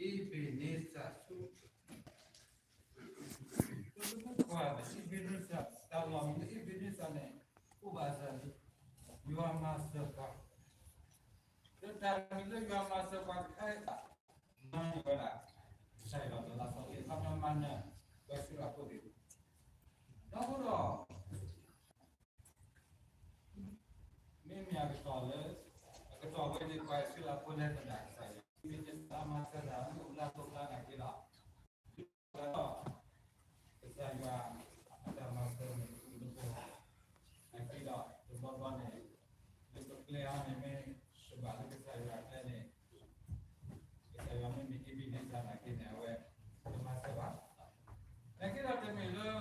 အ့ဘ့န့စၢ်ဆူ ပမ့ၢ်ကွၢ် အ့ဘ့န့စၢ် တၢ်လီၢ်မံၤလၢအ့ဘ့န့စၢ်န့ၣ် အိၣ်ဘၣ်စၢၤလံ ယွၤမၤစၢၤပှၤ, ဒီးတၢ်မံၤလၢယွၤမၤစၢၤပှၤတခါအံၤ မၤနၢၤဝဲဒၣ် ကစၢ်ယွၤဒီးလၢစီဆှံ အခီပညီမၤနၢၤ ပှၤအံၣ်စရ့လးဖိသ့ၣ်တဖၣ်, ဒီးအဃိဒီး မ့မ့ၢ်အကတီၢ်လၢ အကတီၢ်ဝဲန့ၣ် ပှၤအံၣ်စရ့လးဖိလဲၤသဒၣ်ကစၢ်ယွၤ မ့ၢ်တၢ်မၤစၢၤတၢ် မ့ၢ်အိၣ်လၢအကျါနာ်က့ဒီး ဒီး ကစၢ်ယွၤအတၢ်မၤစၢၤန့ၣ် အိၣ်လၢပဂီၢ် နာ်က့ဒီး တဘျီဘျီန့ၣ် လၢပကျဲအံၤန့ၣ် မ့ၢ်တဘၣ်လၢကစၢ်ယွၤအကျဲန့ၣ် ကစၢ်ယွၤမ့မ့ၢ်အ့ဘ့န့စၢ်နာ်က့န့ၣ် အဝဲတမၤစၢၤဘၣ်. နာ်က့ဒီးတမ့ၢ်လၢ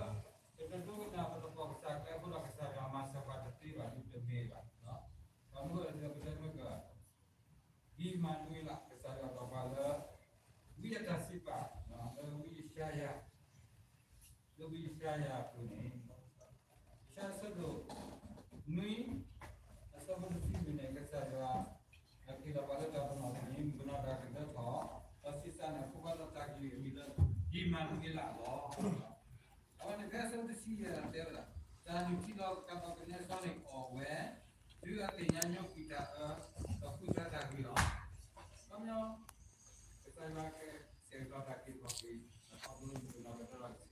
ပတဒိကနၣ်ပတပိာ်ကစၢ်ကျဲအဃိဒီး ကစၢ်ယွၤမၤစၢၤပှၤတသ့ဘၣ် ဒ်တမ့ၢ်ဘၣ်. ဘၣ်မနုၤအဃိလဲၣ် ပတဲမ့ၢ်က အံၤမၤနၢၤလၢ ကစၢ်ယွၤဒီးပှၤလၢ ဝံအတၢ်စံးပာ် လၢဝံယၡါယၤ လၢဝံယၡါယၤအပူၤန့ၣ် ယၡါယၤအဆၢဒိၣ်နွံ အဆၢဖိတဆံလွံၢ်န့ၣ် ကစၢ်ယွၤ ဟဲက့ၤလီၤပှၤလၢတၢ်ပနီၣ်န့ၣ် မုၢ်ကနီၤတၢ်ကဒၢထီၣ် ဒီးဆံးစၢ်န့ၣ် အဖိခွါလီၤတၢ်ကလုၢ်အမံၤလၢ အံၤမၤနၢၤလၢ်လီၤ. အဝဲန့ၣ်ဖဲအဆၢဖိတဆံယဲၢ်တဲဝဲဒၣ် တၢ်နုၢ်ထံလီၤကပၣ်ကနဲစီန့ၣ်အီၣ်ဝဲ တုၤအသ့ၣ်ညါညီကွံာ်တၢ်အၢ ဒီးဃုထၢတၢ်ဂ့ၤလီၤ. ခီပညီ ကစၢ်ယွၤကဆဲးကတီၤတၢ်က့ၤခီၣ်က့ၤ ဒီးခီဖျိမုၢ်ကနီၤကဒၢထီၣ်